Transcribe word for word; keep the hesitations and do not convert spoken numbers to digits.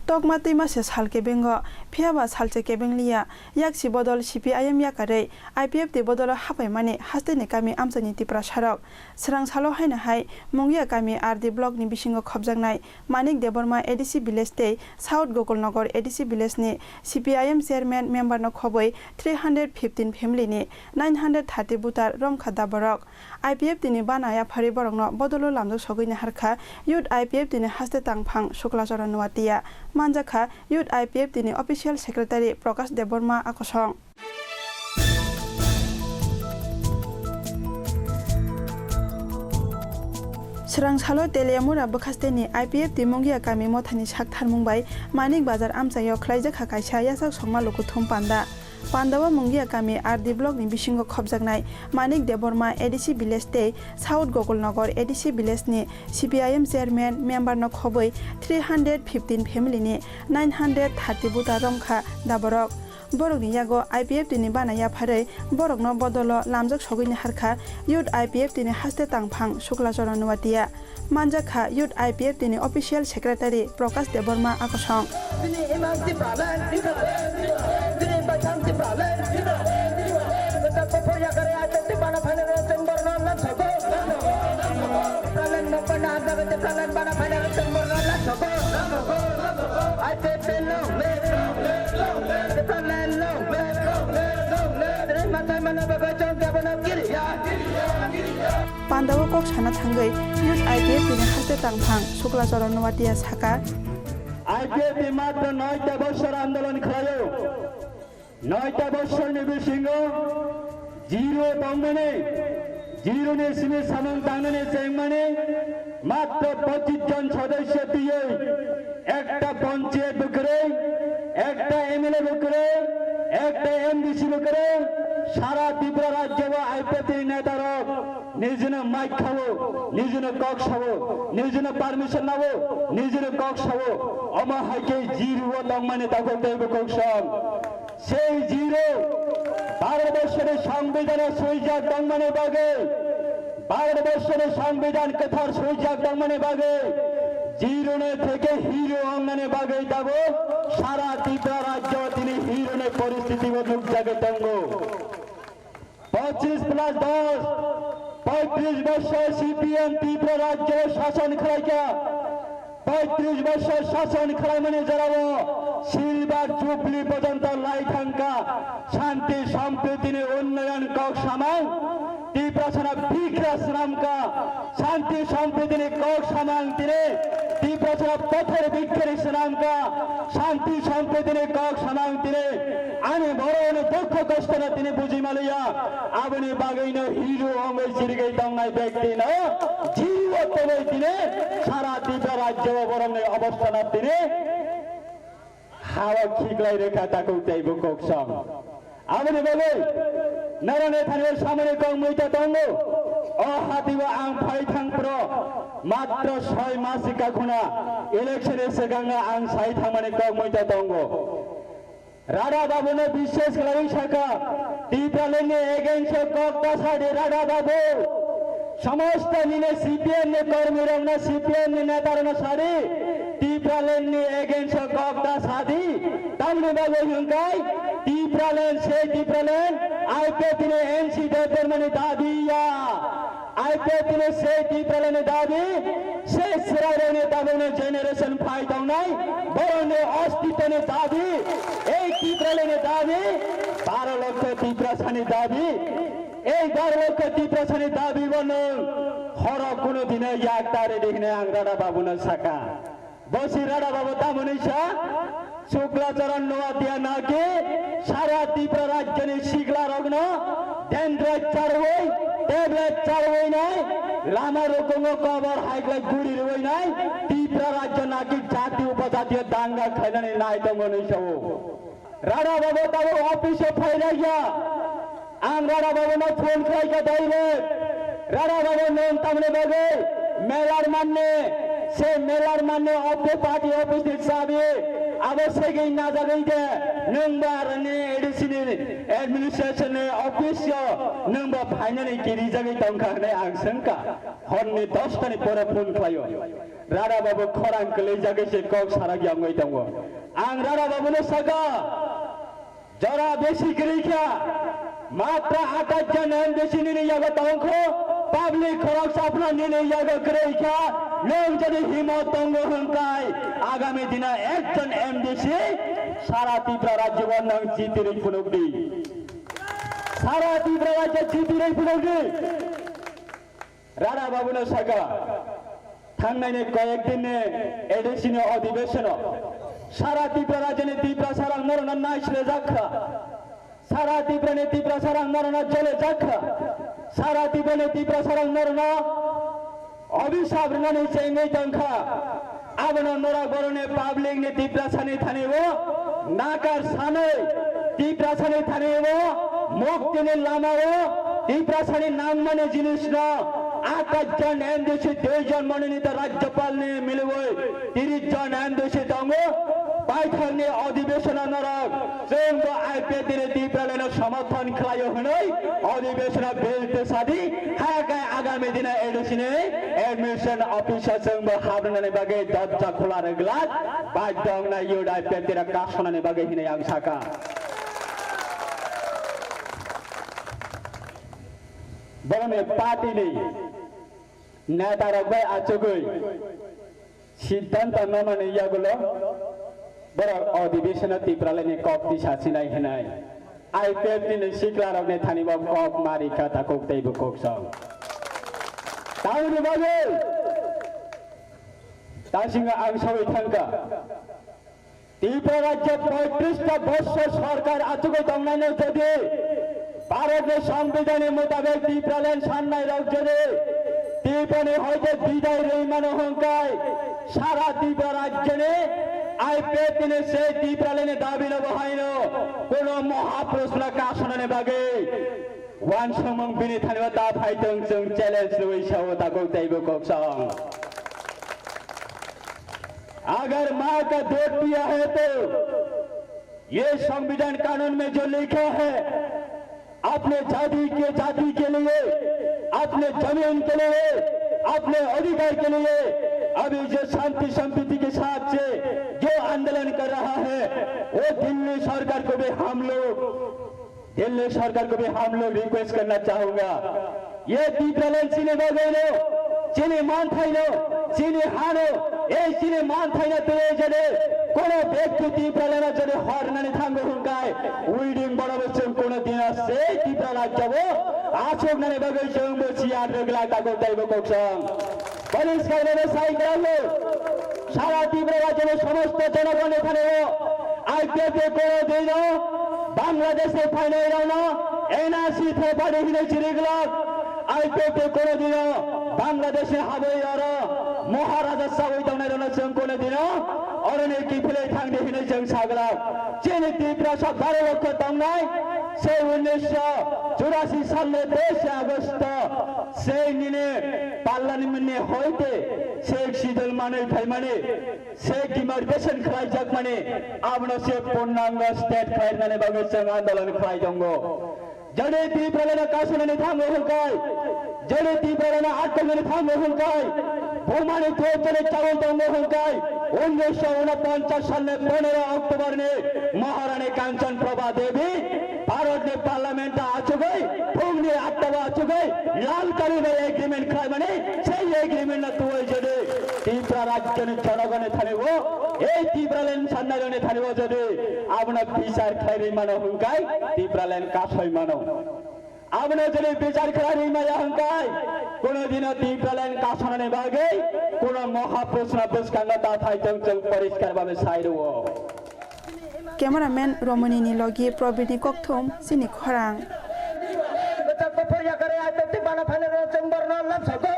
Tokma twima se sal kebengo, phiya ba salse kebeng liya, yaksi bodol C P I M yakarwi I P F T bodolo haphaimani hasteni kami amchaini Tiprasarok. Swrang salo haino hai, Mungia kami R D block ni bisingo khopjaknai Manik Debbarma A D C village tei South Gokulnagar A D C village ni C P I M chairman member no khobwi three hundred fifteen family ni nine hundred thirty voter romkha da borok. I P F T ni bana yapharwi borokno bodolo lamjak sogwi naharkha Youth I P F T ni haste tangphang Suklacharan Noatia, manjakha Youth I P F T ni official secretary Prakash Debbarma a kosong. Swrang salo Teliamura bwkhasteni I P F T Mungia kami mothani sak tharmung bai Manik Bazar amchaio khlaijakha kaisa yasak songma lukuthum panda. Pandao Mungia kami R D block ni bisingo khopjaknai Manik Debbarma A D C village tei South Gokulnagar A D C village ni C P I M chairman member no khobwi three hundred fifteen family ni nine hundred thirty voter romkha da borok. Borokni yago I P F T ni bana yapharwi borokno bodolo lamjak sogwi naharkha Youth I P F T ni haste tangphang Suklacharan Noatia. Manjakha Youth I P F T ni official secretary Prakash Debbarma a kosong. Bini imang Tipraland, Tipraland, bini bacham Tipraland, Tipraland, Tipraland. Kota kopor yakare ato Tiprana phainare chengborno lamsogo. Tipraland mokpana hamdabe Tipraland bana phainare chengborno lamsogo. I P F T long live, Tipraland long live. Tini matai mana baba chong kebono kiriya. Pandao kok sana thangwi Youth I P F T ni haste tangphang Suklacharan Noatia saka. I P F T matro noita boshor andolon khlaio. Noita boshorni bisingo zero tongmani, zero ni simi samung tangnani chengmani matro pochis jon sodosyo twiwi ekta panchayat bo kwrwi, ekta M L A bo kwrwi, ekta M D C bo kwrwi, sara Tripura rajyo o I P F T ni netarok nijino mic khao, nijino kok sao, nijino permission nao, nijino kok sao, omo hai khe zero o tongmani takhuk tei bukhuk song. Sei zero Bharat borshoni Songbidan o swijak tongmani bagwi, Bharat borshoni Songbidan kwthar swijak tongmani bagwi, zero ni theke hero wngnani bagwi tabuk sara Tripura rajyo tini hero ni poristiti o nukjagwi tongo. Pochis plus dos, poitris bochor C P M Tripura rajyo o shason khlaikha. Poitris bochor shason khlaimani jorao silver jubilee porjonto lai thangkha. Shanti sompriti ni unnoyon kok samang Tiprasano bikra swnamkha. Shanti sompriti ni kok samang tini Tiprasano pothor bikheri swnamkha. Shanti sompriti ni kok samang tini ani borokni dukho kosto no tini buji maliya. Aboni bagwi no hero wngwi jirigwi tongnai bekti no zero o tongwi tini sara Tripura rajyo o borokni obostha no tini ha o khiklai rwkha takhuk tei bukhuk song. Aboni bagwi norokni thani samani kok muita tongo. O hati o ang phai thang phro matro soi mas sikha khuna election ni swkang ang sai thangmani kok muita tongo. Rada Babu no bishes khlaiwi sakha, Tipraland ni against o kok ta sadi Rada Babu. Somosto nini C P M ni kormi rok no C P M ni neta rok no sadi, Tipraland ni against o kok ta sadi. Tamni bagwi hwnkhai Tipraland sei Tipraland I P F T ni N C Debbarma ni dabi ya. I P F T ni sei Tipraland ni dabi, sei chwrairokni tabukni generation phai tongnai, borokni ostitwni dabi, ei Tipraland ni dabi, baro lokho Tiprasani dabi, ei baro lokho Tiprasani dabi bo nwng horo kuno dino yak ta ridi hwnwi ang Rada Babuno sakha. Bosi Rada Babu tamoni sa, Suklacharan Noatia naki sara Tripura rajyoni sikla rokno dendrite charwi, tablet charwi nai, lama rokongo kobor haiklai guri rwi nai, Tripura rajyo naki jati upajatiyo danga khlainani nai tongo ni sao. Rada Babu tabuk office o phailaiya. Ang Rada Babu no phone khlai kha direct. Rada Babu nwng tamni bagwi melar manni Se melar manni office, party office ni chabi abo segwi najagwi de nwng ba rani A D C ni administration ni office o nwng ba phainani kirijagwi tongkha hwnwi ang swngkha. Horni dosta ni pore phone khlaio. Rara babu khorang kwlwijagwi se kok sarak yangwi tongo. Ang Rara babu no saka, jora besi kwrwi kha, matra atat jon M D C nini yago tongkho, public khorok saphno nini yago kwrwi kha, nwng jodi himo tongo hwnkai, agami dina ekjon M D C sara Tripura rajyo o nwng jitirwi phunukdi. Sara Tripura rajyo jitirwi phunukdi. Rara babu no saka, thangnai ni koyek din ni A D C ni odhibeshon o sara Tripura rajyo ni Tiprasa rang norok no naisle jakha, sara Tripura ni Tiprasa rang norok no jole jakha, sara Tripura ni Tiprasa rang norok no obisap rwnani chengwi tongkha. Abono norok borokni public ni Tiprasani thani o nakar sanwi, Tiprasani thani o muktini lama o Tiprasani nangmani jinisno akat jon M D C, dui jon mononito rajyopalni milwi tiris jon M D C tongo. Paithakni odhibeshon o norok chwng bo I P F T ni Tipraland no somorthon khlaio hwnwi odhibeshon o bill tisadi, haya khe agami dino A D C ni admission office o chwng bo habnani bagwi dorja khula rwglak, baidhyo wngnai youth I P F T rok kasonani bagwi hinwi ang saka. Borokni party ni neta rok bai achugwi siddhanto no manwi yagulo borok odhibeshon o Tipraland ni kok tisa sinai hinwi I P F T ni sikla rokni thani bo kok mari kha, takhuk tei bukhuk song. Tamoni bagwi tasinga ang sawi thangkha. Tripura rajyo poitrista borsor sorkar achugwi tongnaino jodi Bharatni Songbidanni mutabek Tipraland sannai rok jodi Tripurani hoite bidai rwi mano hwnkai, sara Tripura rajyoni I P F T ni se Tipralandni dabino bo haino kuno mohaproshno kasonani bagwi uansukmung bini thani o ta phaitong, chwng challenge rwi sao takhuk tei bukhuk song. अगर माँ का दूध पिया है तो ये संविधान कानून में जो लिखा है, अपने जाति के, जाति के लिए, अपने जमीन के लिए, अपने अधिकार के लिए अभी जो शांति संपत्ति के साथ से जो आंदोलन कर रहा है, वो दिल्ली सरकार को भी हम लोग दिल्ली सरकार को भी हम लोग रिक्वेस्ट करना चाहूंगा, ये टीपीएलएन सिनेमा गइलो, chini manthaino, chini hano, ei chini manthaino tei jene kono bekti Tipralandno jene hornani thango hwnkai, wedding borok chwng kono dina sei Tipra rajyabo achuknani bagwi chwngbo siyar rwgla tago teibo koksong. Police kainano sai kwrwngno, sara Tipra rajyoni somosto jonogonni thanio I P F T kono dino Bangladesh ni phainai rokno N R C thepari hinwi chiriglak. I P F T kono dino Bangladesh ni habwi oro Maharaja sawi tongnai rokno chwng kono dino oroni kiphilwi thangdi hinwi chwng saglak. Chini Tiprasa baro lokho tongnai, se unnish sho churasi salni teis August se nini parliament ni hoite se sidol manwi phaimani. Se demarcation khlaijakmani, abono se purnango state khlainani bagwi chwng andolon khlai tongo. Jodi Tipralandno kasonani thango hwnkhai, jodi Tipralandno atkonani thango hwnkhai, bumani thok jodi chawi tongo hwnkhai, unnish sho unoponchas salni ponero October ni Maharani Kanchan Prabha Devi Bharatni Parliament o achugwi phungni atta o achugwi Lal Kali bai agreement khlaimani, sei agreement no tuwi jodi Tipra rajyoni jonogoni thani o, ei Tipraland sannairokni thani o jodi abono bichar khlai rwi mano hwnkhai Tipraland kasoi mano. Abono jodi bichar khlai rwi maya hwnkhai kono dino Tipraland kasonani bagwi kono mohaproshno bwskango ta thai tong chwng poriskar babe sai rwo. Cameraman Romoni ni logi Probini kokthum chini khorang. Bwchak buphur yakarwi aitokti bana phainai rw chwng borno lapsa go.